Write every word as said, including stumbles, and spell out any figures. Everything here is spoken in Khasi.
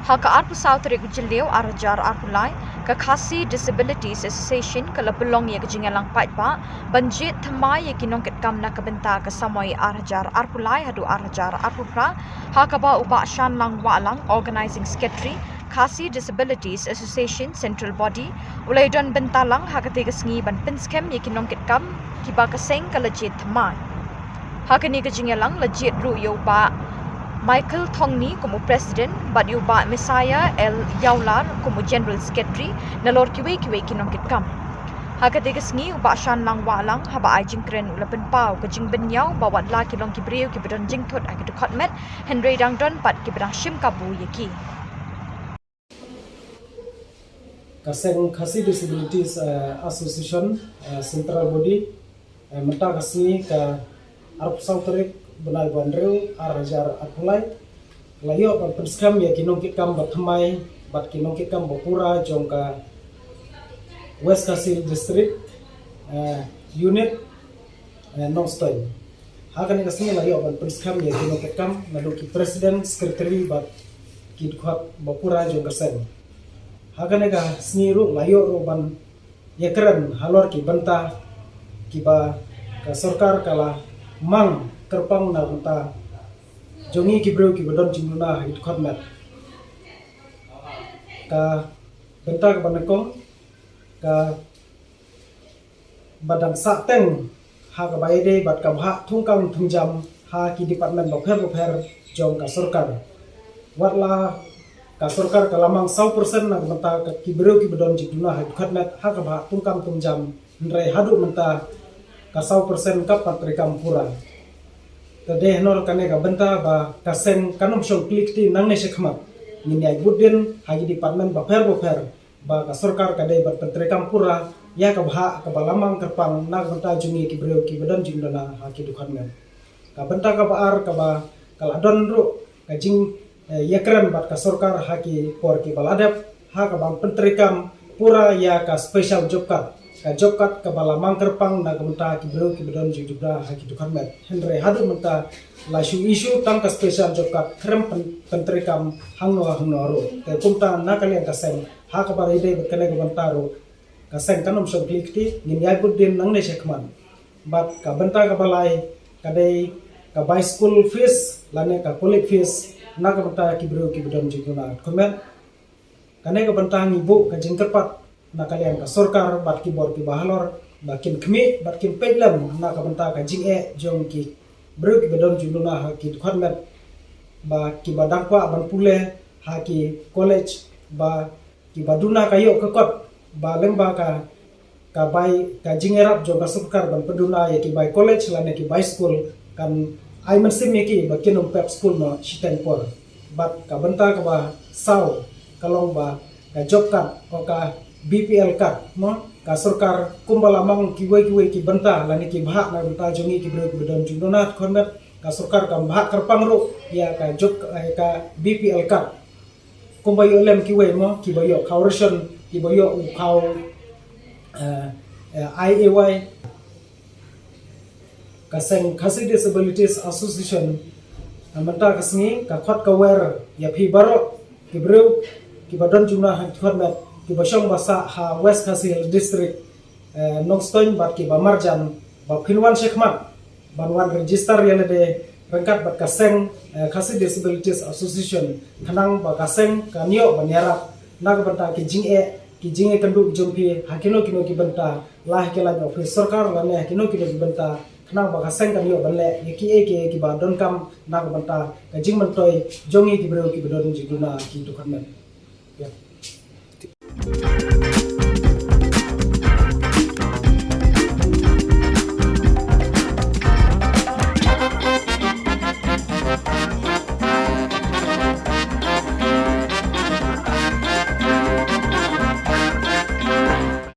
Ha ka arphew saw tarik u Jylliew ar hajar arphew lai, ka Khasi Disabilities Association ka la pynlong ïa ka jingïalang paidbah ban jied thymmai ïa ki nongkitkam na ka bynta ka samoi ar hajar arphew lai haduh ar hajar arphew phra, ha kaba u Bah Shanlang Wahlang, Organising Secretary, Khasi Disabilities Association Central Body, u la ïadon bynta lang ha katei ka sngi ban pynskhem ïa ki nongkitkam kiba ka seng ka la jied thymmai. Ha kane ka jingïalang la jied ruh ïa u Bah Michael Thongni kum u President bad ïa u Bah Messiah L Ïawlar kum u General Secretary, nalor kiwei kiwei ki nongkitkam. Ha katei ka sngi u Bah Shanlang Wahlang haba ai jingkren u la pynpaw ka jingbynñiaw ba wat la ki long ki briew kiba don jingthut ha ki dkhot met, hynrei dang don pat kiba dang shim kabu ïa ki. Ka seng Khasi Disabilities, eh, Association, eh, Central Body, eh, mynta ka sngi ka arphew saw tarik bnai ba hynriew ar hajar arphew lai, la ïoh ban pynskhem ïa ki nongkitkam ba thymmai bad ki nongkitkam ba pura jong ka West Khasi District, eh, Unit, eh, Nongstoiñ. Ha kane ka sngi la ïoh ban pynskhem ïa ki nongkitkam naduh ki President, Secretary bad ki dkhot ba pura jong ka seng. Ha kane ka sngi ruh la ïoh ruh ban ïakren halor ki bynta kiba ka sorkar ka la mang kyrpang na bynta jong ngi ki briew kiba don jingduna ha ki dkhot met. Ka bynta kaba nyngkong, ka ba dang sah teng ha kaba ïadei bad ka bhah thungkam thungjam ha ki department bapher bapher jong ka sorkar. Wat la ka sorkar ka la mang saw percent na ka bynta ka ki briew kiba don jingduna ha ki dkhot met ha ka bhah thungkam thungjam, hynrei haduh mynta ka saw percent kam pat treikam pura. Te dei hynrei kane ka bynta ba ka seng kan ym shong kli kti nangne shakhmat. Ngin ïai bud dien ha ki department bapher bapher ba ka sorkar ka dei ban pyntreikam pura ïa ka bhah kaba la mang kyrpang na ka bynta jong ngi ki briew kiba don jingduna ha ki dkhot met. Ka bynta kaba ar kaba ka la don ruh ka jing, eh, ïakren bad ka sorkar ha ki por kiba la dep ha kaba pyntreikam pura ïa ka special job card. Ka job card kaba la mang kyrpang na ka bynta ki briew kiba don jingduna ha ki dkhot met. Hynrei haduh mynta la shu issue tang ka special job card, khlem pyn-, pyntreikam hangno hangno ruh. Te kumta na ka liang ka seng ha kaba ïadei bad kane ka bynta ruh ka seng kan ym shong kli kti, ngin ïai bud dien nangne shakhmat. Bad ka bynta kaba lai ka dei ka bai school fees lane ka college fees na ka bynta ki briew kiba don jingduna ha ki dkhot met. Kane ka bynta ngi buh ka jingkyrpad na ka liang ka sorkar bad ki bor kiba halor ba kin khmih bad kin peit lem na ka bynta ka jingeh jong ki briew kiba don jingduna ha ki dkhot met, ba kiba dang kwah ban pule ha ki college, ba kiba duna ka ïoh ka kot, ba lyngba ka, ka bai, ka jingïarap jong ka sorkar ban pynduna ïa ki bai college lane ki bai school, kan ai mynsiem ïa ki ba kin ym pep school noh shiteng por. Bad ka bynta kaba saw ka long ba ka job card, o ka B P L card mo, ka sorkar kumba la mang kiwei kiwei ki bynta lane ki bhah na ka bynta jong ngi ki briew kiba don jingduna ha ki dkhot met, ka sorkar kam bhah kyrpang ruh ïa ka job, eh, ka B P L card. Kumba ïoh lem kiwei mo, kiba ïoh khaw ration, kiba ïoh u khaw, eh, eh, I A Y. Ka seng Khasi Disabilities Association, eh, mynta ka sngi ka khot ka wer ïa phi baroh ki briew kiba don jingduna ha ki dkhot met, kiba shong ba sah ha West Khasi Hills District, eh, Nongstoiñ bad kiba marjan, ba phin wan shakhmat ban wan register ïa lade ryngkat bad ka seng, eh, Khasi Disabilities Association, khnang ba ka seng kan ïoh ban ïarap na ka bynta ki jingeh, ki jingeh kynduh jong phi ha kino kino ki bynta, la ha ki lain office sorkar lane ha kino kino ki bynta, khnang ba ka seng kan ïoh ban leh ïa kiei kiei kiba donkam na ka bynta ka jingmyntoi jong ngi ki briew kiba don jingduna ha ki dkhot met. Ïa.